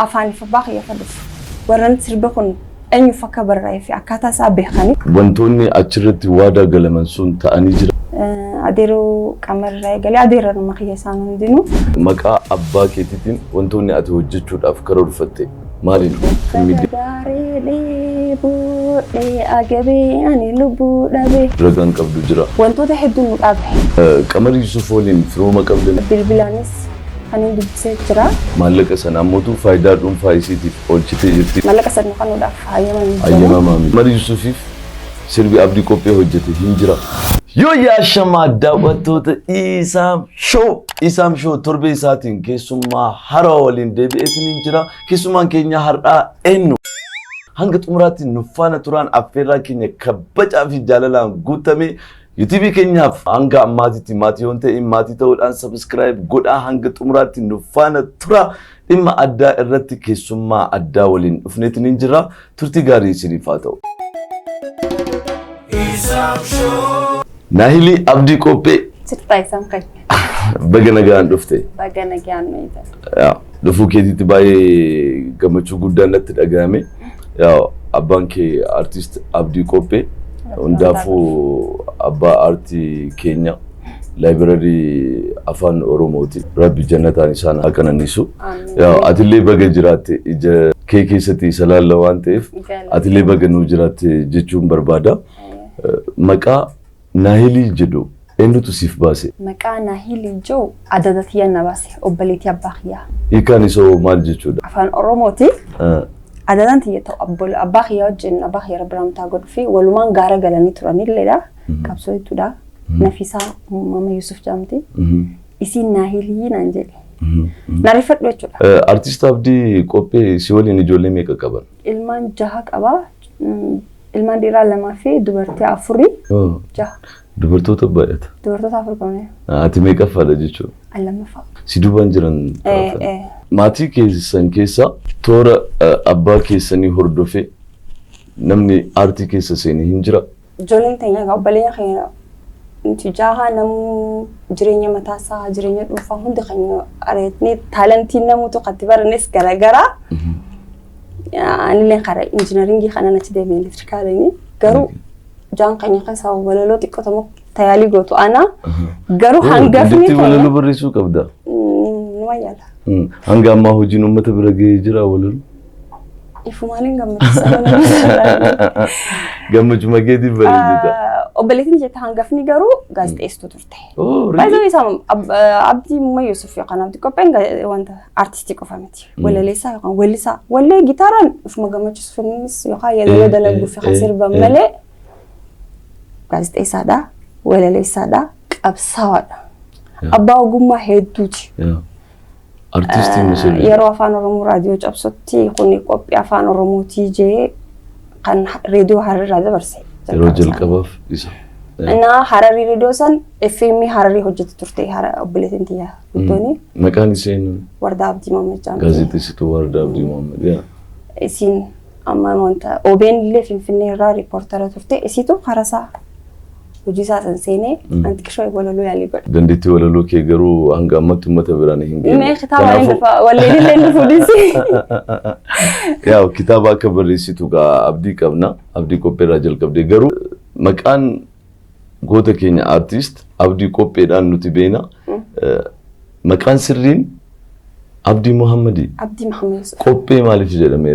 Afaaniif abbaa kiyya fa dhufu. Warran sirbi kun eenyuuf akka barraa'ee fi akkaataa isaa beekani. Wantoonni achirratti waadaa galaman sun ta'anii jira. Adeeroo Qamar irraa eegalee adeerranuma kiyya isaan hundinuu. Maqaa abbaa keetiitiin wantoonni ati hojjechuudhaaf karoorfatte maaliin? Baga daaree dheebodhee agabee ani lubbuu dhabee. Ragaan qabdu jira. Wantoota hedduun nu dhaabe. Qamar Yuusuf waliin firooma qabdan. Bilbilaanis kanin dubbisee jira. Maallaqa sana ammootu faayidaa dhuunfaa isiitiif oolchitee jirti. Maallaqa sana kanuudhaaf hayyama hin jiru. Hayyamamaa miti. Qamar Yuusufiif sirbi Abdii Qophee hojjete hin jira. Yoo yaashamaa daawwattoota Isaam Show! Isaam Show torbee isaatiin keessummaa haarawaa waliin deebi'eetiin hin jira. Keessummaan keenya har'aa eenyu? Hanga xumuraatti nu faana turaan affeerraa keenya kabajaa fi jaalalaan guutame. YouTube keenyaaf hanga ammaatitti maatii yoo hin ta'in maatii ta'uudhaan subscribe godhaa, hanga xumuraatti nu faana tura. Dhimma addaa irratti keessummaa addaa waliin dhufneetiin hin jira. Turtii gaarii isiniif haa ta'u. Naahilii Abdii Qophee. Sirtaa isaan keenya. Baga nagaan dhufte. Baga nagaan meeyta. Yaa, dhufuu keetiitti baay'ee gammachuu guddaan natti dhagahame. Yaa, abbaan kee artist Abdii Qophee hundaafuu abbaa aartii keenya library afaan Oromooti. Rabbi jannataan isaan haa qananiisu. Yaa, atillee baga jiraatte, ija kee keessatti isa laalla waan ta'eef atillee baga nuu jiraatte jechuun barbaada. Maqaa Naahilii jedhu eenyutu siif baase? Maqaa Naahilii jiru adada tiyya na baase, obboleettii abbaa kiyyaa. Hiikaan isaa hoo maal jechuudha? Afaan Oromooti. Adadaan tiyya ta'u abbaa kiyyaa wajjin, abbaa kiyya Rabbi rahmataa godhu fi walumaan gaara galanii turanilleedha. Qabsoo jechuudha. Nafisaa Mama Yusuf jedhamti. Isiin Naahilii naan jedhe. Na rifadhu jechuudha. Artist Abdii Qophee si waliin ijoollee meeqa qaban? Ilmaan jaha qaba. Ilmaan dhiiraa lamaa fi dubartii afurii, jaha. Dubartoota baay'ata. Dubartoota afur qabna. Ati meeqaffaadha jechuudha? Ani lammaffaa. Si duubaan jiran. Maatii keessan keessa toora abbaa keessanii hordofee namni aartii keessa seene hin jira? Ijoolleen teenya egaa obboleeyyan keenya nuti jaha, namuu jireenya mataa isaa, jireenya dhuunfaa hundi keenya areetnee, talentiin namuutu kan itti barannes garaagaraa. Anillee karaa engineeringii kanan achi deeme, electricaliin. Garuu jaan keenya keessaa walaloo xiqqoo tokko tayaalii gootu ana. Garuu hangafni Dandeettii walaloo barreessuu qabda. Numa yaala. Hanga ammaa hojiin uummata bira gahee jira walaloo? Ifumaaniin gammachiisa. Gammachuma keetiif bareechita. Obboleettiin jette hangafni garuu gaazexeessituu turte. Oh, really? Baay'ee isaa Abdii Mumma Yusuf yookaan Abdii Qopheen wanta artistii qofa miti. Walaleessaa yookaan weellisaa. Wallee gitaaraan ufuma gammachiisuuf innis yookaan yeedaloo dalaguuf kan sirban malee gaazexeessaadha, walaleessaadha, qabsaa'aadha. Abbaa ogummaa hedduuti. Artistiin Musliim. Yeroo Afaan Oromoo raadiyoo cabsutti kun qophii Afaan Oromootii jee kan reediyoo Hararirraa dabarse. Yeroo jalqabaaf isa. Innaa Hararii reediyoo san FM Hararii hojjetu turte obboleettiin tiyya guddooni. Maqaan ishee eenyu? Wardaa Abdii Maammed jedhamti. Gaazexeessituu Wardaa Abdii Muhammad. Yaa. Isiin amma wanta OBN illee Finfinnee irraa reportera turte, isiitu karaa isaa hojii isaa san seenee anti xiqqishoo walaloo yaalii godhe. Dandeettii walaloo kee garuu hanga ammatti uummata biraan hin geenye. Mee kitaaba hin dhufa, walleen illee hin dhufu dhisi. Yaa, kitaaba akka barreessitu gaa abdii qabna. Abdii Qopheerraa jalqabdee garuu maqaan goota keenya artist Abdii Qopheedhaan nuti beena. Maqaan sirriin Abdii Muhammadii. Abdii Mahammed Yusuf. Qophee maaliif jedhame?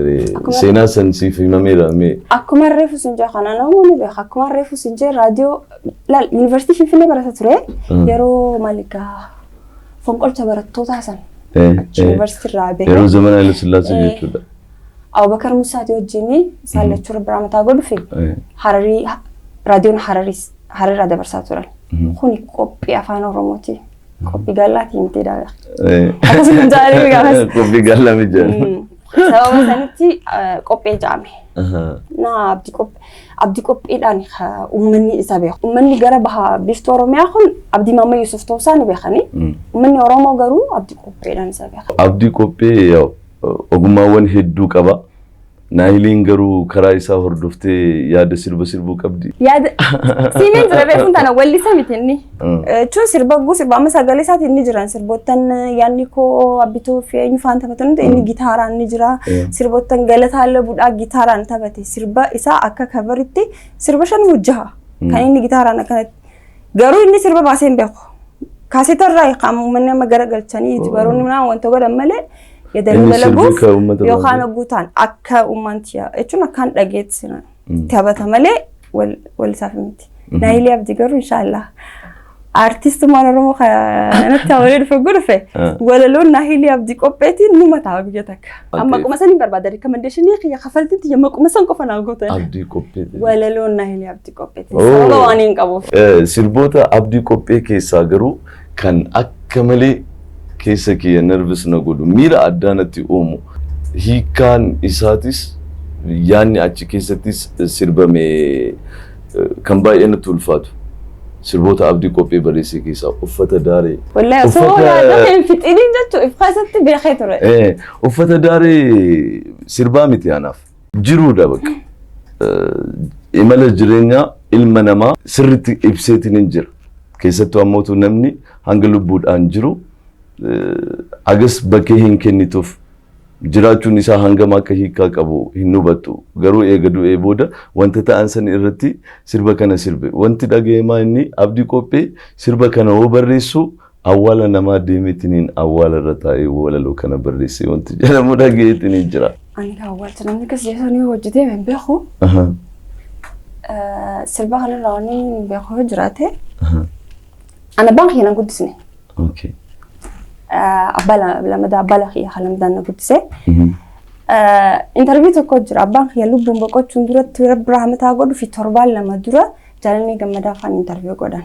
Seenaa san siif himameera mee? Akkuma reefu sin jee kana namoonni beeka. Akkuma reefu sin jee raadiyoo laal yuunivarsiitii Finfinnee barata ture. Yeroo maaligaa fonqolcha barattootaa san achi yuunivarsiitii irraa bahe. Yeroo zamana Haile Sillaasee jechuudha. Abubakar Musaatii wajjin isaan lachuu Rabbi rahmataa godhufi Hararii raadiyoon Hararis Hararirraa dabarsaa turan. Kuni qophii Afaan Oromooti. Qophii gaallaatii miti dha. Akkasuma hin jaalladhu gaafas. Qophii gaallaa miti jedhan. Sababa sanitti qophee jedhame. Na Abdii Qopheedhaan uummanni isa beeku. Uummanni gara baha biiftuu Oromiyaa kun Abdii Maamma Yusuf ta'uu isaa ni beekani. Uummanni Oromoo garuu Abdii Qopheedhaan isa beeka. Abdii Qophee ogummaawwan hedduu qaba. Naayiliin garuu karaa isaa hordoftee yaada sirba sirbuu qabdi. Yaada siimiin jira beekuun tana wallisa miti inni. Jechuun sirba guu sirba amma sagalee isaatiin inni jiran sirboottan yaadni koo abbituu fi eenyu faan taphatan inni gitaaraan ni jira. Sirboottan galataa labuudhaa gitaaraan taphate sirba isaa akka kabaritti sirba shan hojjaha kan inni gitaaraan akkanatti. Garuu inni sirba baasee hin beeku. Kaasetarraa kan uummanni amma garagalchanii baroonni manaa wanta godhan malee yaadaloo Inni sirbi dalaguuf kan uummata yookaan baasee. hogguu ta'an akka uummanti jechuun akkaan dhageetti taphata malee wal isaaf miti. Naayilii Abdii garuu inshaallah artistummaan Oromoo kanatti hawalee dhufe gudhufe walaloon Naayilii Abdii qopheetiin numa ta'a biyya takka. Amma maquma san hin barbaada recommendation kiyya kafaltiin tiyya maquma san qofa naa gootan. Abdii Qophee. Walaloon Naayilii Abdii qopheetiin sababa waan hin qabuuf. Sirboota Abdii Qophee keessaa garuu kan akka malee keessa kiyya nervous na godhu miira addaa natti uumu hiikkaan isaatis yaanni achi keessattis sirbame kan baay'ee natti ulfaatu sirboota Abdii Qophee barreesse keessaa Uffata Daaree. Wallahi osoo yaada hin fixiniin jechuun if keessatti beekee ture. Uffata Daaree sirbaa miti anaaf jiruudha bakka. Imala jireenyaa ilma namaa sirriitti ibseetiin hin jira. Keessattuu ammootu namni hanga lubbuudhaan jiru agas bakkee hin kennituuf jiraachuun isaa hangam akka hiikaa qabu hin hubattu. Garuu eega du'ee booda wanta ta'an san irratti sirba kana sirbe. Wanti dhagayemaa inni Abdii Qophee sirba kana hoo barreessu awwaala namaa deemeetiin awwaala irra taa'ee walaloo kana barreesse wanti jedhamu dhagayeetiin jira. Ani kan awwaalcha namni akkas jedhanii hojjetee hin beeku. Sirba kanarraa waan hin beeku yoo jiraate. Ana abbaan kiyya na guddisne. Abbaa lamadaa abbaa kiyya kan lamadaan na guddise. Interview tokko jira abbaan kiyya lubbuun boqochuun duratti Rabbi rahmataa godhu fi torbaan lama dura Jaalannee Gammadaa afaan interview godhan.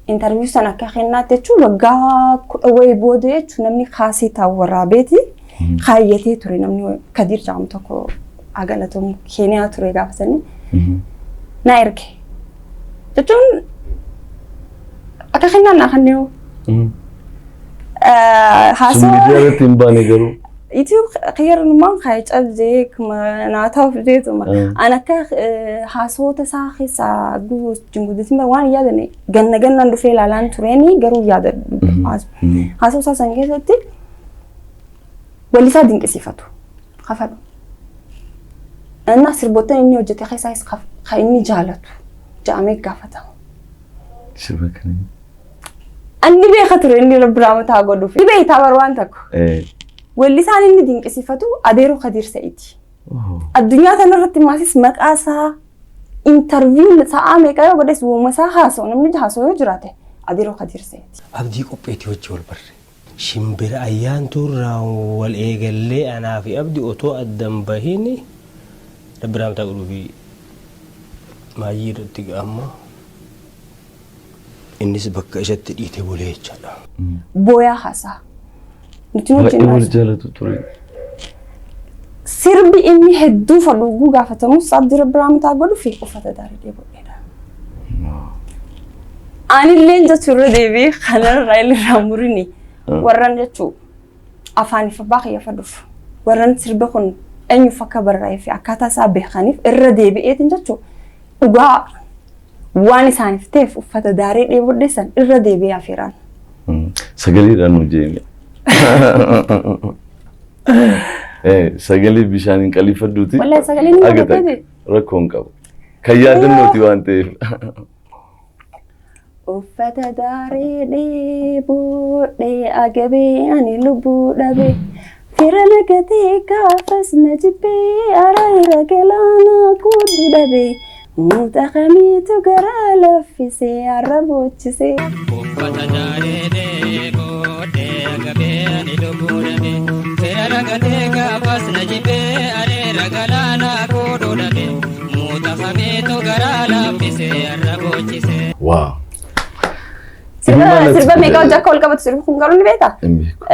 Interview sana akka kennaatti jechuun waggaa 10 wayii booda jechuun namni kaasee taa'u waraabeeti kaayyatee ture namni Kadiir jedhamu tokko agalatomu Keeniyaa ture gaafa sanii na erge. Jechuun akka kennaan naa kanneen Sun miidiyaa irratti hin baane garuu. YouTube kiyyarnumaan kaayee cabsee naa ta'uuf jeetuma. An akka haasoota isaa keessaa wajjin guddatin waan yaadanne ganna gannaan dhufee ilaalaan tureeni garuu yaadadhu. Haasoo isaa san keessatti wallisaa dinqisiifatu. Kafadhu. Innaa sirboottan inni hojjete keessaas kan inni jaalatu jedhamee gaafatama. Sirba kana. Anni beeka ture inni Rabbi rahmataa godhuuf. Ni beektaa bar waan tokko. Wallisaan inni dinqisiifatu Adeeroo Kadiir Sa'iiti. Addunyaa kanarratti maasis maqaa isaa interview sa'aa meeqa yoo godhes uuma isaa haasa'u namni haasa'u yoo jiraate Adeeroo Kadiir Sa'iiti. Abdii Qopheetii wajji wal barre. Shimbira Ayyaantuurraa wal eegallee anaa fi Abdi otoo addan bahin Rabbi rahmataa godhuufi maayyii irratti amma innis bakka isatti dhiite bulee jechaadha. Booyaa haasa'a. Nuti wajjin Baay'ee wal jaalatu ture. Sirbi inni hedduu fadhuuguu gaafatamus Abdii Rabbi rahmataa godhu fi Uffata Daarii dheebodheedha. Anilleen jechuu irra deebi'ee kanarraa irraa murini warran jechuu afaaniif abbaa kiyya fadhuuf warran sirba kun eenyuuf akka barraa'ee fi akkaataa isaa beekaniif irra deebi'eetiin jechuu dhugaa waan isaaniif ta'eef Uffata Daaree dheebodhee san irra deebi'ee afeeraan. Sagaleedhaan nu jeeme. Sagalee bishaan hin qaliifadhuuti. Wallahi sagaleen hin Aga mul'atee takka rakkoo hin qabu. Kan yaadannooti waan ta'eef. Uffata daaree dheebodhee agabee ani lubbuu dhabee fira lagatee gaafas na jibbee araara galaana kuudhu dhabee muuxa kamiitu garaa laffisee arra boochisee. Uffata daaree dheebodhee agabee ani lubbuu dhabee fira lagatee gaafas na jibbee areera galaana kuudhu dhabee muuxa kamiitu garaa laffisee arra boochisee. Waa. Sirba meeqa hojii akka wal qabatu sirbi kun garuu ni beektaa? Hin beeku.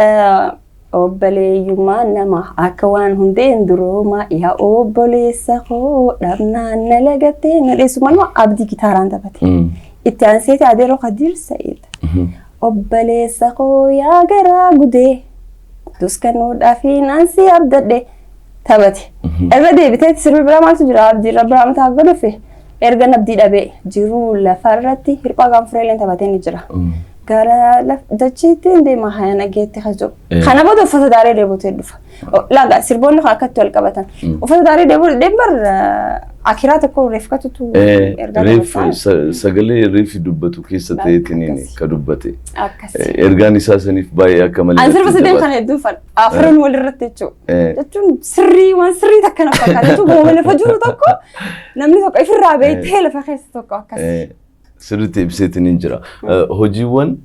Obboleeyyummaan nama akka waan hundeen durooma yaa obboleessa koo dhabnaan na lagattee na dheessu manuma Abdii gitaaraan taphate. Itti aanseeti Adeeroo Kadiir Sa'iid. Obboleessa koo yaa garaa gudee duskanuudhaaf naan si abdadhe. Taphate. Irra deebitee sirbi biraa maaltu jira? Abdii irra biraa mataa godhufe erga abdii dhabee jiruu lafarratti hirphaa gaanfureeleen taphatee ni jira. Gara dachiitti hin deema haya nageetti hajoo. Kana booda uffata daaree deebutee dhufa. Laaga sirboonni kun akkatti wal qabatan. Uffata daaree deebuu deembar akiraa tokko reefkatutu ergaa Reef dabarsaa. sagalee reefi dubbatu keessa ta'eetiin Akkasi. ka dubbate. Akkasi. Ergaan isaa saniif baay'ee akka malee An sirba natti sadeen jabaata. kana hedduu fadha. Afran walirratti jechuudha. Jechuun sirrii waan sirrii takka na fakkaata. Jechuun waanuma lafa jiru tokko namni tokko ifirraa beektee lafa keessa tokko akkas. Sirriitti ibseetiin hin jira. Hojiiwwan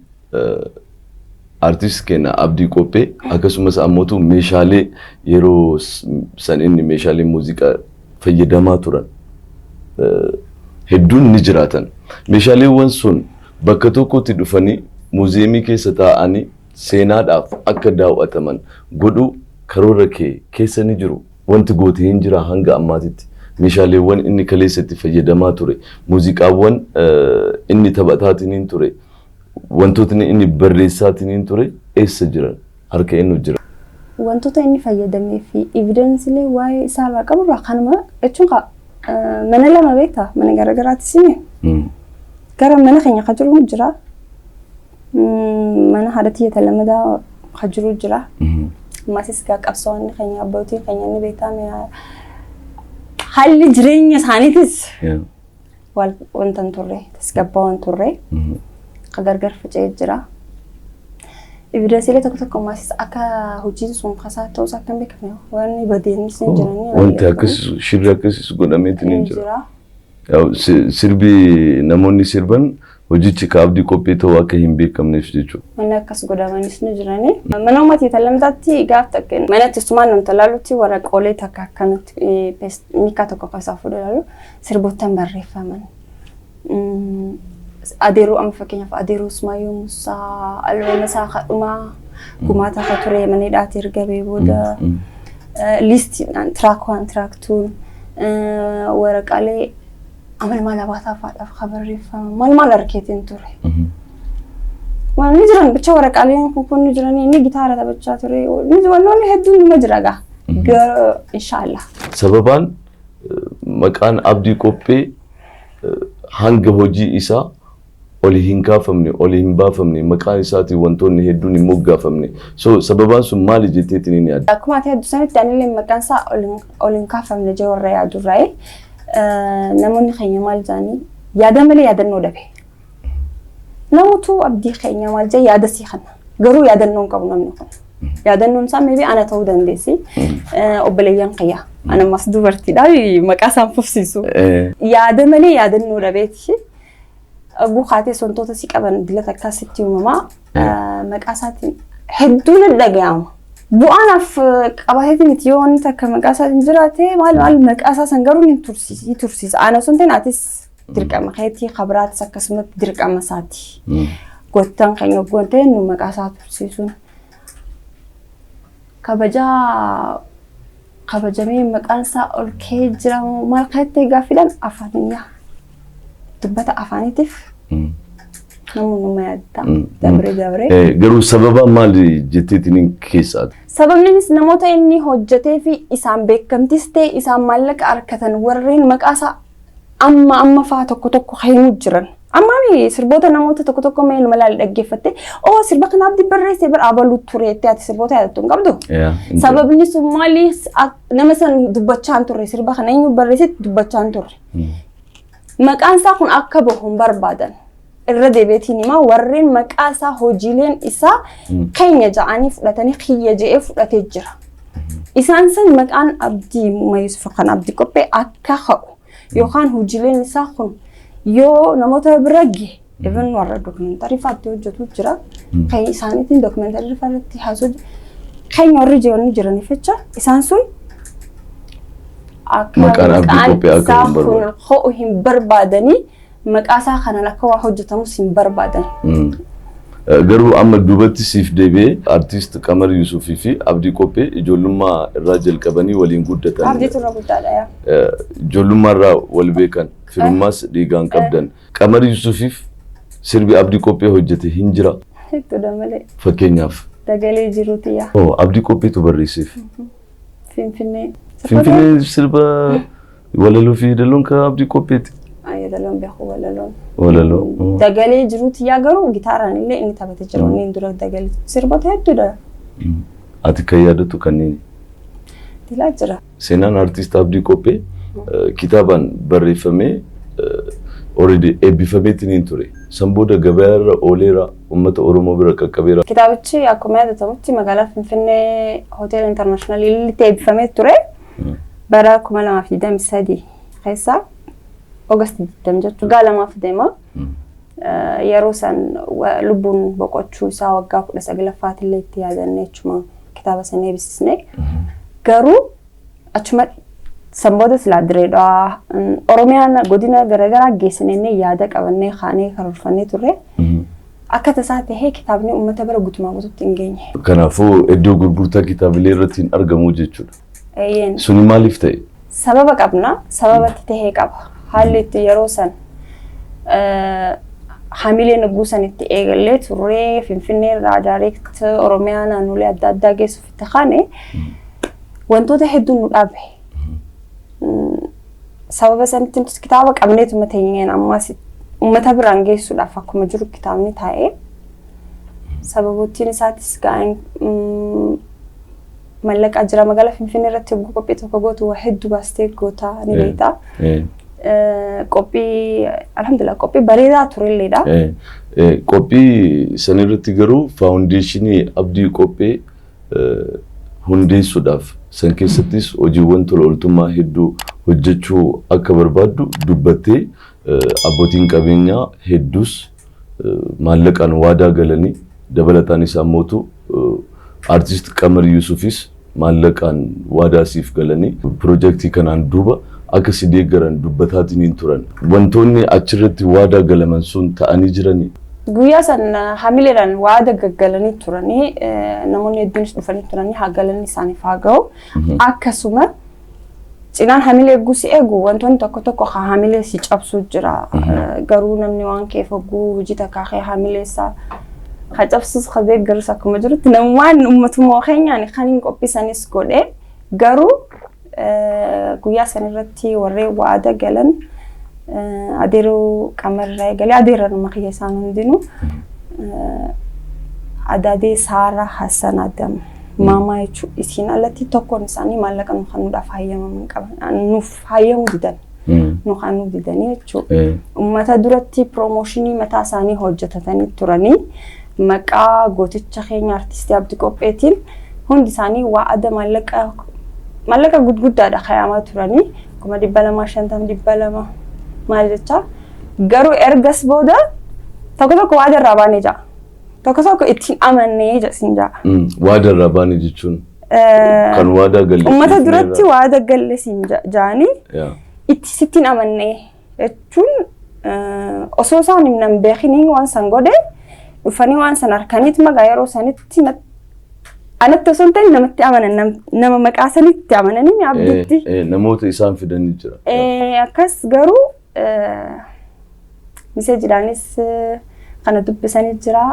artist keenya Abdii Qophee akkasumas ammootu meeshaalee yeroo san inni meeshaalee muuziqaa fayyadamaa turan hedduun ni jiraatan. Meeshaaleewwan sun bakka tokkotti dhufanii muuziyeemii keessa taa'anii seenaadhaaf akka daawwataman godhuu karoora kee keessa ni jiru. Wanti goote hin jira hanga ammaatitti. Meeshaaleewwan inni kaleessa itti fayyadamaa ture, muuziqaawwan inni taphataatiin hin ture, wantootni inni barreessaatiin hin ture eessa jiran? Harka eenyu jira? Wantoota inni fayyadamee fi evidenceilee waa'ee isaarraa qaburraa kanuma jechuun mana lama beektaa, mana garagaraatti sime gara mana keenya ka jiru jira. Mana haadha tiyya lamadaa ka jiru jira. Ammasis gaa qabsaa'onni keenya, abbootiin keenya inni beektaa, haalli jireenya isaaniitis wanta hin turre, tasgabbaa hin turre, ka gargar faca'ee jira. Evidenceilee tokko tokko ammasis akka hojiin sun kasaa ta'us akka hin beekamne waan badeenis hin jiranii. Wanti akkasis, shirri akkasis godhameetiin hin jira. Jira. Yaa'u, sirbi namoonni sirban hojichi ka Abdii Qophee ta'uu akka hin beekamneef jechuudha. Manni akkas godhamanis ni jirani. Mana uummata lamtaatti gaaf takka mana teessumaan namta laalutti waraqoolee takka akkanatti miikaa tokko keessaa fuudhee ilaalu sirboottan barreeffaman. Adeeruu amma fakkeenyaaf adeeruu Usmaayyoo Musaa albeema isaa kadhumaa gumaata akka ture mana hidhaatti erga ba'ee booda listiidhaan track one, track twon, waraqaalee amal maal abaataa fa'aadhaaf kan barreeffaman maal maal argeetiin ture. Waan ni jiran bicha waraqaaleen kun ni jiran, inni gitaara taphachaa ture, wantoonni hedduun nima jira gaa. Garuu inshaallah. Sababaan maqaan Abdii Qophee hanga hojii isaa oli hin kaafamne, oli hin baafamne, maqaan isaatiin wantoonni hedduun hin moggaafamne. So sababaan sun maali jetteetiin inni yaadda? Akkuma ati hedduu sanitti anillee maqaan isaa ol hin kaafamne jee warra yaadurraa'e, namoonni keenya maal jedhanii yaada malee yaadannoo dhabe. Namoota abdii keenya maal jee yaada sii kana garuu yaadannoo hin qabu namni kun. Yaadannoon isaa maybe ana ta'uu dandeessi. Obboleeyyan kiyya. Ana ammas dubartiidha, maqaa isaan fufsiisu. Yaada malee yaadannoo dhabeeti. Gukaatee wantoota si qaban dilata akkasitti uumamaa maqaa isaatiin hedduu na dhaga'ama. Bu'aanaaf qabateeti miti, yoo wanti takka maqaa isaatiin jiraate maal maal maqaa isaa san garuu ni tursiisa. Ana osoo hin ta'in atis dirqama keetii, kabiraatis akkasumatti dirqama isaati. Goottan keenya gootee nu maqaa isaa tursiisuun kabajaa kabajamee maqaan isaa ol ka'ee jira maal kanatti gaaffiidhaan afaaniin dubbata afaaniitiif namoonni nama yaadda dabree dabree. Garuu sababa maali jetteetiin keessaati? Sababnis namoota inni hojjetee fi isaan beekamtis ta'e isaan maallaqa argatan warreen maqaa isaa amma amma fa'aa tokko tokko himuu jiran. Amma sirboota namoota tokko tokko mee ilma laali dhaggeeffatte, oo sirba kanaaf Abdii barreessee bara abaluu ture jettee ati sirboota yaadattu hin qabdu. Sababni sun maali? Nama san dubbachaa hin turre, sirba kana eenyu barreessetti dubbachaa hin turre. Maqaan isaa kun akka bahu hin barbaadan. Irra deebiitiin himaa, warreen maqaa isaa hojiileen isaa keenya ja'anii fudhatanii kiyya je'ee fudhatee jira. Isaan san maqaan Abdii Yusuf kan Abdii Qophee akka ka'u yookaan hojiileen isaa kun yoo namoota bira gahe, even warra documentary fa'aatti hojjetu jira. Kan isaaniitiin documentary fa'aatti haasoo keenya warri jiranii jiraniif jecha isaan sun akka Maqaan Abdii Qophee akka isaa hin kun barbaadu. ho'u hin barbaadanii, maqaa isaa kanaan akka waa hojjetamus hin barbaadan. Garuu amma duubatti siif deebi'ee, artist Qamar Yusufii fi Abdii Qophee ijoollummaa irraa jalqabanii waliin guddatan. Abdii turre guddaadha yaa. Ijoollummaa irraa wal beekan, firummaas dhiigaan qabdan. Qamar Yusufiif sirbi Abdii Qophee hojjete hin jira? Hedduudha malee. Fakkeenyaaf. Dagalee jiruuti yaa. Oh, Abdii Qopheetu barreesseef. Finfinnee. Finfinnee sirba walaloo fi yeedaloon kan Abdii Qopheeti. Yeedaloon beeku, walaloon. Walaloo. Dagalee jiruuti yaa, garuu gitaaraan illee inni taphatee jira. Inni dura dagalee sirboota hedduudha. Ati kan yaadattu kanneen. Dilaa jira. Seenaan artist Abdii Qophee kitaabaan barreeffamee already eebbifameetiin hin ture. San booda gabayaa irra ooleera, uummata Oromoo bira qaqqabeera. Kitaabichi akkuma yaadatamutti magaalaa Finfinnee Hoteela Internaashinaalitti eebbifamee ture. Bara 2023 keessa August 20 jechuun waggaa 2f deema. Yeroo san lubbuun boqochuu isaa waggaa 19ffaatillee itti yaadanne jechuma kitaaba sana eebbisisne. Garuu achuma san booda silaa Direedhaa Oromiyaan godina garaagaraa geessinee yaada qabannee kaanee karoorfannee turre. Akka tasaa tahee kitaabni uummata bira guutumaa guutuutti hin geenye. Kanaafuu iddoo gurgurtaa kitaabilee irratti hin argamu jechuudha. Eeyyeen. Suni maaliif ta'e? Sababa qabna. Sababatti tahee qaba. Haalli itti yeroo san hamilee nugguu san itti eegallee turree, Finfinnee irraa direct Oromiyaa naannolee adda addaa geessuuf itti kaane, wantoota hedduun nu dhaabe. Sababa sanitti nuti kitaaba qabneetuma teenyeen ammas uummata biraan geessuudhaaf akkuma jiru kitaabni taa'ee, sababoottiin isaatis ga'an mallaqa jira. Magaalaa Finfinnee irratti yogguu qophii tokko gootu waa hedduu baastee gootaa ni beekta. Qophii alhamdulillah qophii bareedaa turelleedha. Qophii san irratti garuu faawundeeshinii Abdii Qophee hundeessuudhaaf, san keessattis hojiiwwan tola ooltummaa hedduu hojjechuu akka barbaaddu dubbattee, abbootiin qabeenyaa hedduus maallaqaan waadaa galanii, dabalataanis ammootu artist Qamar Yuusufis maallaqaan waadaa siif galanii piroojeektii kanaan duuba akka si deeggaran dubbataatiin hin turan. Wantoonni achirratti waadaa galaman sun ta'anii jiranii? Guyyaa san hamileedhaan waada gaggalanii turanii, namoonni hedduunis dhufanii turanii, haa galanni isaaniif haa ga'u. Akkasuma cinaan hamilee eeguu si eegu wantoonni tokko tokko haa hamilee si cabsuu jira. Garuu namni waan keef hogguu hojii takkaa kee hamilee isaa haa cabsus, haa deeggarus, akkuma jirutti namummaan uummatuma keenyaan kan hin qophiisanis godhe. Garuu guyyaa san irratti warreen waada galan adeeroo Qamarraa eegalee adeeranuma kiyya isaan hundinuu, adaadee Saaraa Hassan Adam maamaa jechuun isiin alatti tokkoon isaanii maallaqa nu kennuudhaaf hayyamaman qaban, nuuf hayyamuu didan, nu kennuu didanii jechuudha. Uummata duratti promotion mataa isaanii hojjetatanii turanii, maqaa gooticha keenya artistii Abdii Qopheetiin hundi isaanii waa'ada maallaqa gudguddaadha kayamaa turanii, 250,000, 200 maal jecha. Garuu ergas booda tokko tokko waada irraa baanee ja'a. Tokko tokko ittiin amannee jedhasiin ja'a. Waada irraa baanee jechuun kan waadaa galle. Uummata duratti waada galle siin ja'anii itti sittiin amannee jechuun, osoo isaan hin beekiniin waan san godhe dhufanii waan san harkaniit magaa yeroo sanitti anatti osoo hin ta'in namatti amanan, nama maqaa sanitti amananii Abdiitti. Namoota isaan fidanii jira. Akkas garuu miseejiidhaanis kana dubbisanii jira,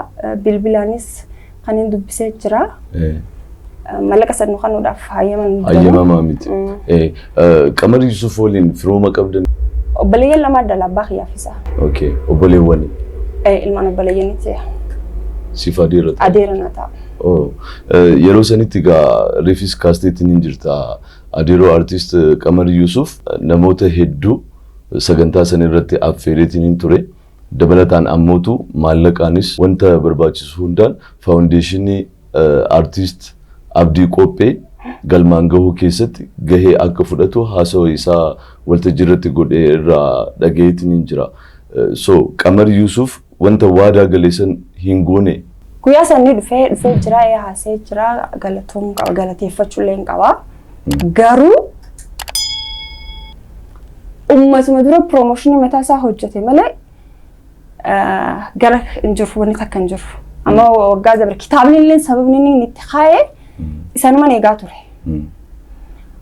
bilbilaanis kan hin dubbisee jira. Mallaqa san nu kennuudhaaf hayyaman. Hayyamamaa miti. Qamar Yusuf waliin firooma qabdan? Obboleeyyan lama adda abbaa kiyyaaf isaa. Okay. Obboleewwani. Ilmaan obboleeyyaniiti. Siif adeera ta'a. Adeera na ta'a. Yeroo sanitti egaa reefis kaasteetiin hin jirta. Adeeroo artist Qamar Yusuf namoota hedduu sagantaa san irratti affeereetiin hin ture. Dabalataan ammootu maallaqaanis wanta barbaachisu hundaan faawundeeshinii artist Abdii Qophee galmaan gahuu keessatti gahee akka fudhatu haasawa isaa waltajjii irratti godhee irraa dhagayeetiin hin jira. So Qamar Yusuf wanta waadaa galeessan hin goone. Guyyaa sanni dhufee jira, haasee jira, galatoomuu qaba, galateeffachuu illee hin qaba. Garuu uummatuma dura promotion mataa isaa hojjete malee gara hin jiru, wanni takka hin jiru. Amma waggaa dabre kitaabni illee sababni inni itti kaa'ee isanuman eegaa ture.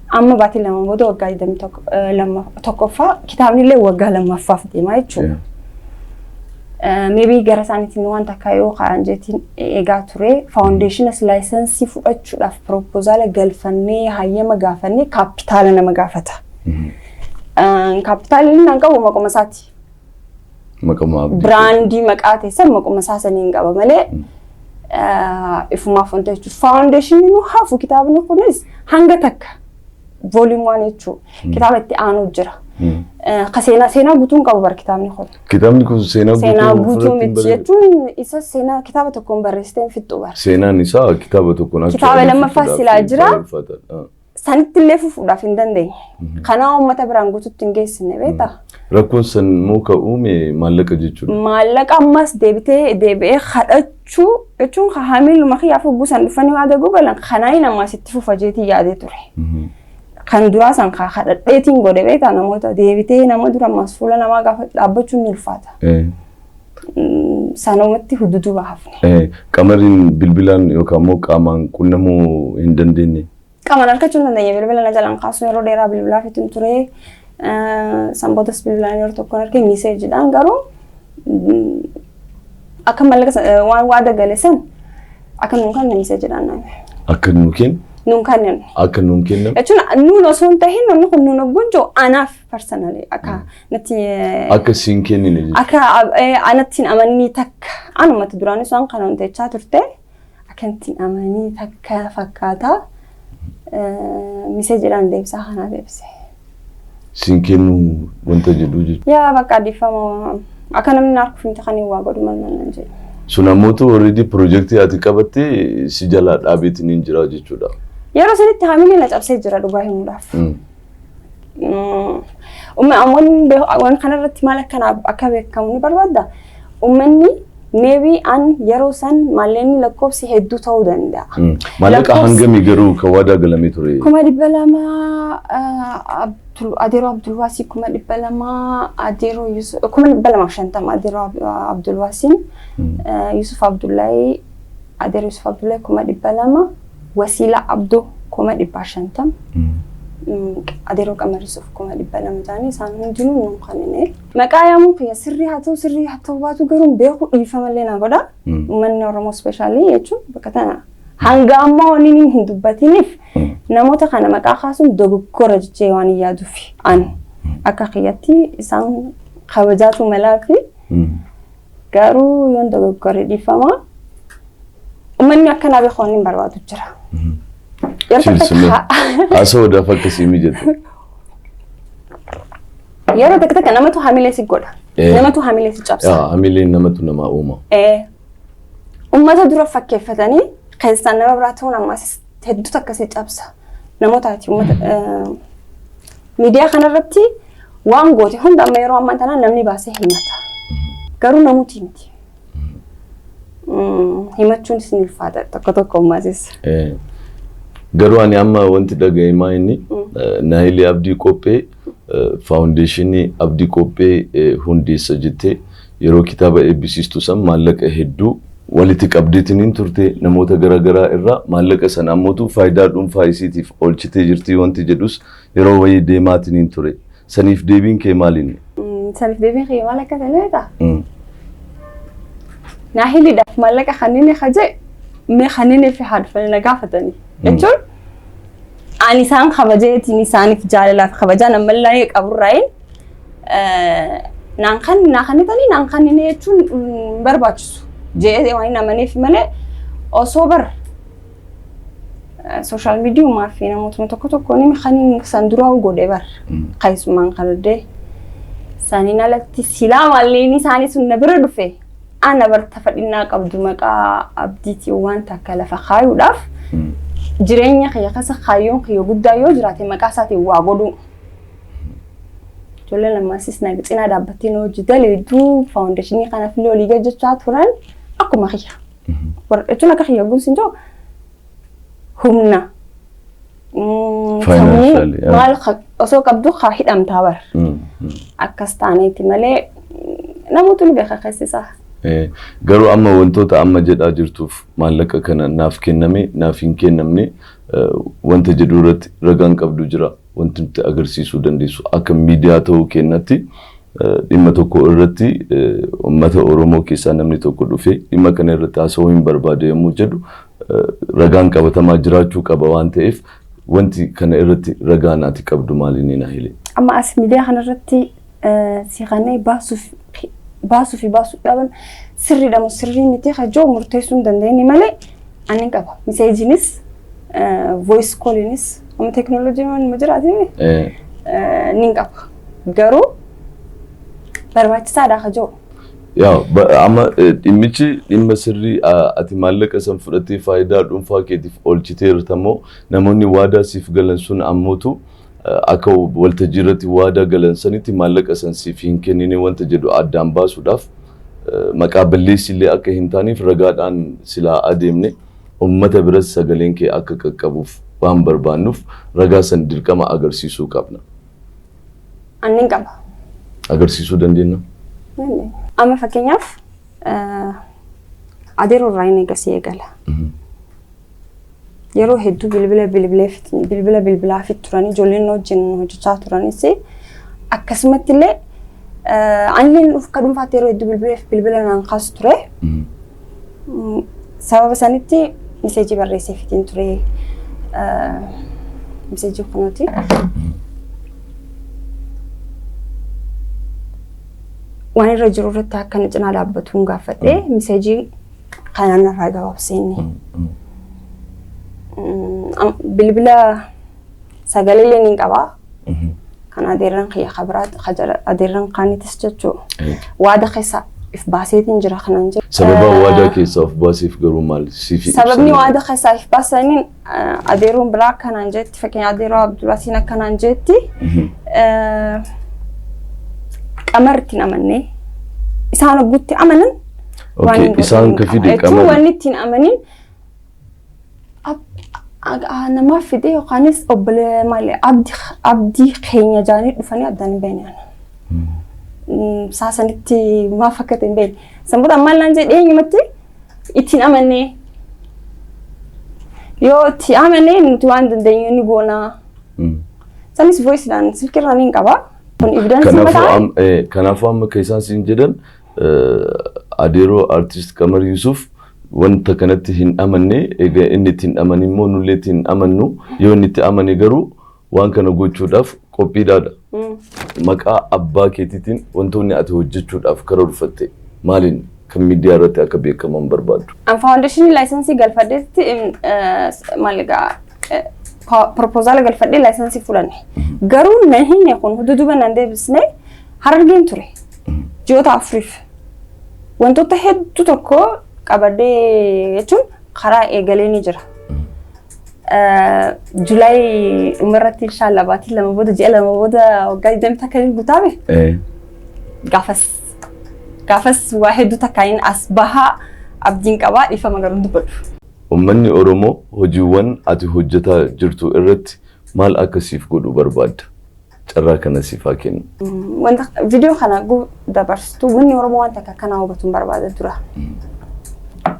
Amma baatii 2 booda waggaa 21 tokkoffaa, kitaabni illee waggaa lammaffaaf deemaa jechuudha. Maybe gara isaaniitiin waan takka yoo ka'an jeetiin eegaa ture. Foundationas licensii fudhachuudhaaf proposala galfannee, hayyama gaafannee, kaapitaala nama gaafata. Kaapitaalli inni an qabu maquma isaati. Maqama Abdii. Brandii maqaa teessan maquma isaa saniin qaba malee ifumaaf wanta jechuudha. Foundationii nu hafu, kitaabni kunis hanga takka volume 1 jechuudha. Kitaaba itti aanu jira. Ka seenaa guutuun qabu bara kitaabni kun. Kitaabni kun seenaa Seenaa guutuu guutuu ofirratti hin miti barreeffamne. jechuun isa seenaa kitaaba tokkoon barreessitee hin fixxu bara. Seenaan isaa kitaaba tokkoon Kitaaba lammaffaa silaa jira. jira. Sanitti illee fufuudhaaf hin dandeenye. Kanaa uummata biraan guututti hin geessine, beektaa? Rakkoon san immoo ka uume maallaqa jechuudha. Maallaqa ammas deebitee deebi'ee kadhachuu jechuun hamiiluma kiyyaaf hogguu san dhufanii waa daguu galan kanaa namaas itti fufa jeetii yaadee ture. Kan duraa san kadhadheetiin godhe, beektaa? Namoota deebitee nama dura ammas fuula namaa gaafa dhaabbachuun ni ulfaata. Sanumatti hududuuba hafne. Qamariin bilbilaan yookaan immoo qaamaan qunnamuu hin dandeenye. Qaamaan argachuu hin dandeenye. Bilbila na jalaan kaasuun yeroo dheeraa bilbilaa fitin ture. Sanbootas bilbilaan yeroo tokkoon argee, messageiidhaan garuu akka maallaqa waan waada gale san akka nuun kan messageiidhaan naan. Akka nuu kennu. Nuun kennan. Akka nuun kennan. Jechuun nuun osoo hin tahin, namni kun nuun ogguun jiru anaaf personally akka natti. Akka siin kennine jechuudha. Akka anatti hin amananii takka anumatti duraanis waan kana hojjechaa turte akka itti hin amanii takka fakkaata. Messageiidhaan deebisaa kanaa deebise. Siin kennuu wanta jedhu jechuudha. Yaa bakka dhiifama, akka namni na harkuuf miti kan waa godhu malmal jedhu. Sun ammootu already piroojeektii ati qabatte si jalaa dhaabeetiin hin jira jechuudha. Yeroo sanitti haamilee na cabsee jira, dhugaa himuudhaaf. Waan kanarratti maal akka beekamu ni barbaadda. Uummanni maybe an yeroo san maallaqni lakkoofsi hedduu ta'uu danda'a. Maallaqa hangamii garuu kan waadaa galamee ture? 200,000 Adeeroo Abdulwaasii, 200,000 Adeeroo Yusuf, 250,000 Adeeroo Abdulwaasiin, Yusuf Abdullahi, Adeeroo Yusuf Abdullahi 200,000, Wasiila Abdoo 500,000. Adeeroo Qamar Yusuf 200,000 ta'anii isaan hundinuu nuun kanneen. Maqaa yaamuun kiyya sirrii haa ta'u baatu garuu beeku, dhiifamallee na godha. Uummanni Oromoo specially jechuun bakka tana hanga ammaa wanni inni hin dubbatiniif namoota kana maqaa kaasuun dogoggora jechee waan hin yaaduuf, an akka kiyyatti isaan kabajaatu malaa fi garuu yoon dogoggore dhiifama. Uummanni akkanaa beeku waan hin barbaadu jira. Yeroo takka Haasa'uudhaaf akkasii mijatu. Yeroo takka takka namatu hamilee si godha. Namatu hamilee si cabsa. Hamileen namatu namaa uuma. Uummata dura fakkeeffatanii keessaan nama biraa ta'uun ammas hedduu takka si cabsa. Namootaati uummata miidiyaa kanarratti waan goote hunda amma yeroo ammaa tanaa namni baasee himata. Garuu namuuti miti. Himachuunis ni ulfaata tokko tokko ammasis. Garuu ani amma wanti dhaga'emaa inni Naahilii Abdii Qophee foundationii Abdii Qophee hundeessa jettee yeroo kitaaba eebbisiistu san maallaqa hedduu walitti qabdeetiniin turte, namoota garaagaraa irraa maallaqa sana ammootu faayidaa dhuunfaa isiitiif oolchitee jirti wanti jedhus yeroo wayii deemaatiniin ture. Saniif deebiin kee maaliin? Saniif deebiin kee maal akka ta'e beektaa? Naahiliidhaaf maallaqa kanneen kaje mee kanneen fi haadha na gaafatanii jechuun ani isaan kabajeetiin isaaniif jaalalaaf kabajaan ammallee qaburraayin naan kan naa kannitanii naan kannine jechuun hin barbaachisu jedhee waan hin amaneef malee, osoo bar social mediaumaa fi namootuma tokko tokko ni kan san duraa godhe bar keessumaan kan saniin alatti silaa maalleen isaanii sun na bira dhufe ana bar tafadhinnaa qabdu maqaa Abdiitiin waan takka lafa kaayuudhaaf jireenya kiyya keessa kaayyoon kiyya guddaa yoo jiraate maqaa isaatiin waa godhuu. Ijoolleen lammaasis na cinaa dhaabbattee na hojii daleedduu foundationii kanaaf illee olii gajjachaa turan akkuma kiyya. Jechuun akka kiyya guusin jiru humna. Sammuu maal osoo qabdu haa hidhamtaa bar. Akkas taaneeti malee namoota ni beeka keessi isaa. Garuu amma wantoota amma jedhaa jirtuuf maallaqa kana naaf kenname naaf hin kennamne wanta jedhu irratti ragaan qabdu jira, wanti nuti agarsiisuu dandeessu akka miidiyaa ta'uu kennatti? Dhimma tokko irratti uummata Oromoo keessaa namni tokko dhufee dhimma kana irratti haasa'uu hin barbaade yommuu jedhu, ragaan qabatamaa jiraachuu qaba waan ta'eef, wanti kana irratti ragaan ati qabdu maaliin Naahile? Amma as miidiyaa kanarratti siqannee baasuu fi baasuu dhaban sirriidha moo sirrii miti kajoo murteessuu hin dandeenye malee, ani qaba. Messageiinis, voice calliinis, amma teekinooloojiin waan jiraate ni qaba. Garuu barbaachisaadha kajoo. Yaa, amma dhimmichi dhimma sirrii ati maallaqa san fudhattee faayidaa dhuunfaa keetiif oolchiteerta moo, namoonni waadaa siif galan sun ammootu akka waltajjii irratti waadaa galan sanitti maallaqa san siif hin kennine wanta jedhu addaan baasuudhaaf, maqaa balleessillee akka hin taaneef, ragaadhaan silaa adeemne uummata biras sagaleen kee akka qaqqabuuf waan barbaannuuf ragaa san dirqama agarsiisuu qabna. Ani qaba. Agarsiisuu dandeenya? Amma fakkeenyaaf adeeroo irraa inni eegasii eegala. Yeroo hedduu bilbila bilbila bilbilaafit turanii, ijoolleen wajjin hojjechaa turanis, akkasumatti illee anillee akka dhuunfaatti yeroo hedduu bilbileef bilbila naan kaasu ture. Sababa sanitti message barreesseefitiin ture. Message kunuuti. Waan irra jiru irratti akka inni cinaa dhaabbatuun gaafadhee message kanaan irraa gabaabsee. Bilbila sagalee ni qabaa. Kan adeerran kiyya kabiraat adeerran kaanitis jechuudha. Waada keessa if baaseetiin jira kanaan jira. Sababa waadaa keessaa of baaseef garuu maal siif Sababni waada keessaa if baasaniin adeeruun biraa akkanaan jetti, fakkeenya adeeroo Abdulaasiin akkanaan jetti, Qamar ittiin amannee isaan hoggutti amanan waan hin Isaan ka fide jechuun wanni ittiin amanin namaaf fide yookaanis obbolee maali abdii keenya jaanii dhufanii addaan hin beekne. Saasanitti maaf akka ta'e hin beekne. Sanboota ammaan naan jedhee eenyumatti ittiin amannee, yoo itti amannee nuti waan dandeenyu ni goonaa. Sanis voicedhaan silkirraa ni qaba. Kun evidence mataa. Kanaafuu amma kan isaan siin jedhan, adeeroo artist Qamar Yusuf wanta kanatti hin amanne, egaa inni itti hin amanin immoo nullee itti hin amannu, yoo inni itti amane garuu waan kana gochuudhaaf qophiidhaadha. Maqaa abbaa keetiitiin wantoonni ati hojjechuudhaaf karoorfatte maaliin kan miidiyaa irratti akka beekaman barbaaddu? An foundation license galfadheetti, maal egaa, proposal galfadhee license fudhanne. Garuu nan hinne kun duduba nan deebisne. Harargeen ture. Ji'oota 4f. Wantoota hedduu tokko qabadhee jechuun karaa eegalee ni jira. July dhumarratti inshallah baatii 2 booda, ji'a 2 booda waggaa 20 takka ni guutaame. Gaafas waa hedduu takkaaniin as bahaa abdiin qabaa, dhiifama garuu dubbadhu. Uummanni Oromoo hojiiwwan ati hojjetaa jirtu irratti maal akka siif godhu barbaadda? Carraa kana siif haa kennu. Wanta viidiyoo kana dabarsitu, uummanni Oromoo wanta akka kanaa hubatu hin barbaada dura.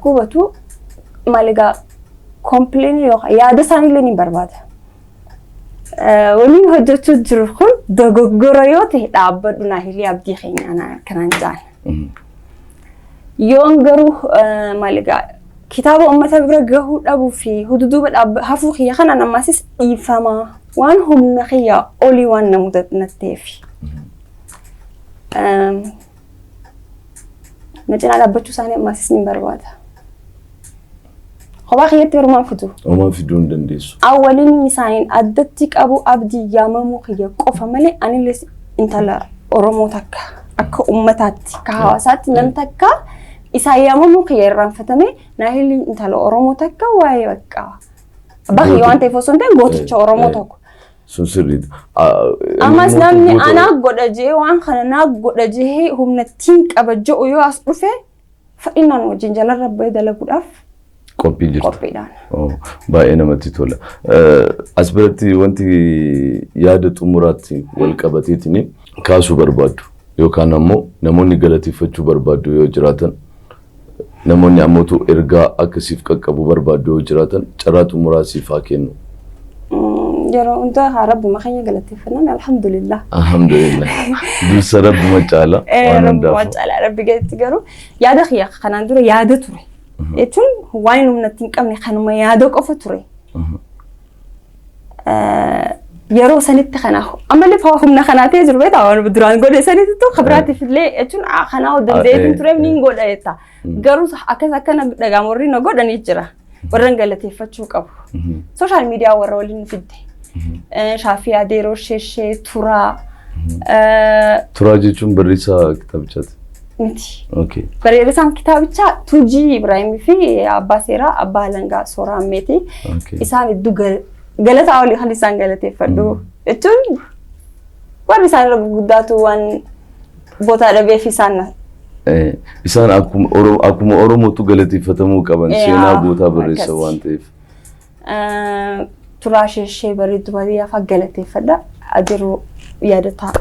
Hubatu maal egaa, complain yookaan yaada isaaniillee ni barbaada. Waliin hojjechuu jiru kun dogoggora yoo ta'e, dhaabbadhu Naahilii, abdii keenya kanaan jaan. Yoon garuu maal egaa, kitaaba uummata bira gahuu dhabuu fi hududuuba hafuu kiyya kanaan ammasis dhiifamaa, waan humna kiyyaa olii waan na mudatteef. Na cinaa dhaabbachuu isaanii ammasis ni barbaada. Kophaa kiyyatti horumaan fidu. Homaa fiduu hin dandeessu. Awwaliin isaaniin addatti qabu abdii yaamamuu kiyya qofa malee, anillee intala Oromoo takka, akka uummataatti, akka hawaasaatti nam takka isaan yaamamuu kiyya irraanfatame, Naahilii intala Oromoo takka waa'ee bakka abbaa kiyya waan ta'eef osoo hin ta'in gooticha Oromoo tokko. Sun sirriidha. Ammas namni anaa godha jee, waan kana naa godha jee, humna ittiin qaba jedhu yoo as dhufe, fadhinnaan wajjin jalarra bahee dalaguudhaaf Qophii jirta. qophiidhaan. Baay'ee namatti tola. As biratti wanti yaada xumuraatti wal qabateetiin kaasuu barbaaddu yookaan ammoo namoonni galateeffachuu barbaaddu yoo jiraatan, namoonni ammootu ergaa akkasiif qaqqabu barbaaddu yoo jiraatan, carraa xumuraa siif haa kennu. Yeroo hunda haa Rabbuma keenya galateeffannaan, alhamdulillah. Alhamdulillah. Dursa Rabbuma caala waan Rabbuma hundaafuu. Caalaa Rabbi gaditti garuu yaada kiyya kanaan dura yaada ture. Jechuun waan humna ittiin qabne kanuma yaada qofa ture. Yeroo sanitti kanaaf ammallee fa'aa humna kanaa ta'ee jiru beektaa, waan duraan godhe sanitti ta'u kabiraatiif illee jechuun kanaa dandeettiin ture niin godha jetta. Garuu akkas akkana dhagaan warri na godhanii jira. Warran galateeffachuu qabu. Social media warra waliin fidde. Shaafii Adeeroo, Sheeshee, Turaa. Turaa jechuun barreessaa kitaabichaati. Miti. Okay. Barreessaan kitaabichaa Tuujii Ibraahimii fi abbaa seeraa abbaa alangaa Sooraa Ammeeti. Isaan hedduu galataa olii kan isaan galateeffadhu. Jechuun warri isaan irra gurguddaatu waan bootaa dhabeef isaan Isaan akkuma Oromootu galateeffatamuu qaban, seenaa gootaa barreessa waan ta'eef. Turaa, Sheeshee, bareedduu baadiyyaa fa'aa galateeffadha. Adiruu yaadataa.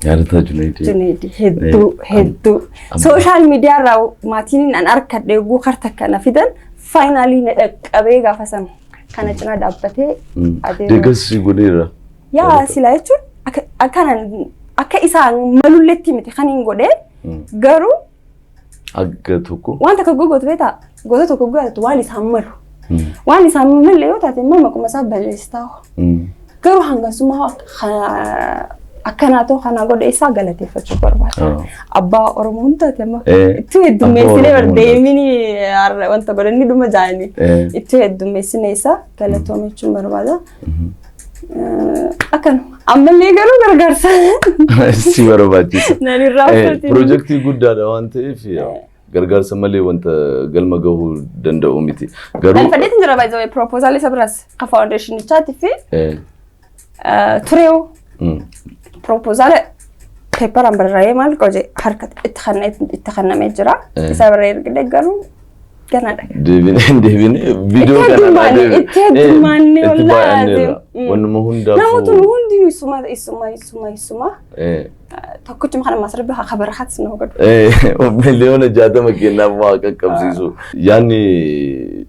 Yaadataa Junaydii. Junaydii hedduu hedduu. Social media irraa maatiin an harkadhe eeguu karta kana fidan finally na dhaqqabee gaafa sana kana cinaa dhaabbatee adeeroo. Deeggarsi godheera. Yaa silaa jechuun akkanan akka isaan malulletti miti kan hin godhee, garuu Akka tokko. Waan takka gogotu beektaa, goota tokko godhatu waan isaan malu. Waan isaan malle yoo taate immoo maquma isaa balleessitaa. Garuu hangasuma akkanaa ta'u kana godhe isaa galateeffachuu barbaada. Abbaa Oromoo hundaati amma. Itti heddummeessinee Abbaa Oromoo. Deemini wanta godhanii dhuma jaanii. Itti heddummeessine isaa galatoomachuu barbaada. Akkanuma. Ammallee garuu gargaarsa. Si barbaachisa. Nan irraanfatin. Piroojeektii guddaadha waan ta'eef gargaarsa malee wanta galma gahuu danda'u miti. Garuu Galfadheetiin jira baay'ee proposal isa biraas ka foundationichaatii fi tureewu proposal paperaan barraa'ee maal qoje harka itti kennamee jira. Isa bira ergide garuu ganaadha. Deebinee deebinee viidiyoo Itti kana heddummaanne, itti heddummaanne, itti wallaahi. baay'anneerra. Wannuma hundaafuu. Namoota hundinuu isuma isuma isuma isuma tokkichuma kana masarbi haa barakaatti na godhu. 60 miliyoona kennaaf waa qaqqabsiisu. Yaanni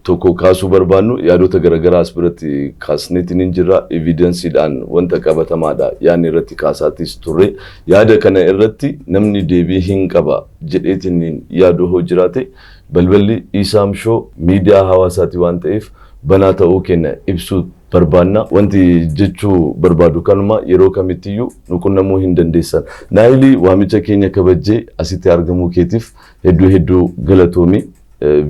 tokko kaasuu barbaannu yaadota garaagaraa as biratti kaasneetiin hin jirra. Evidenceiidhaan wanta qabatamaadha. Yaadni irratti kaasaatis turre. Yaada kana irratti namni deebii hin qaba jedheetiin yaadu hoo jiraate, balballi Isaam Show miidiyaa hawaasaati waan ta'eef banaa ta'uu keenya ibsuu barbaanna. Wanti jechuu barbaadu kanuma, yeroo kamittiyyuu nu qunnamuu hin dandeessan. Naayilii, waamicha keenya kabajjee asitti argamuu keetiif hedduu hedduu galatoomi.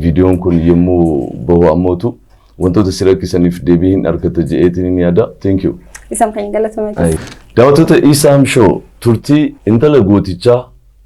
Viidiyoon kun yommuu bahu ammootu wantoota si rakkisaniif deebii hin argata jedheetiin hin yaada. Thank you. Isaan kan galatoomee. Daawwattoota Isaam Show, turtii intala gootichaa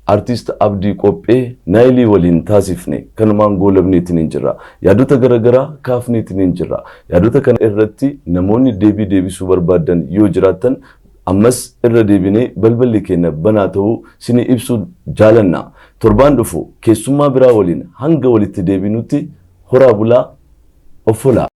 Artist Abdii Qophee Naayilii waliin taasifne kanumaan goolabneetiin hin jirra. Yaadota garaagaraa kaafneetiin hin jirra. Yaadota kana irratti namoonni deebii deebisuu barbaadan yoo jiraattan, ammas irra deebinee balballi keenya banaa ta'uu sini ibsuu jaalanna. Torbaan dhufu keessummaa biraa waliin hanga walitti deebinutti horaa bulaa, of folaa.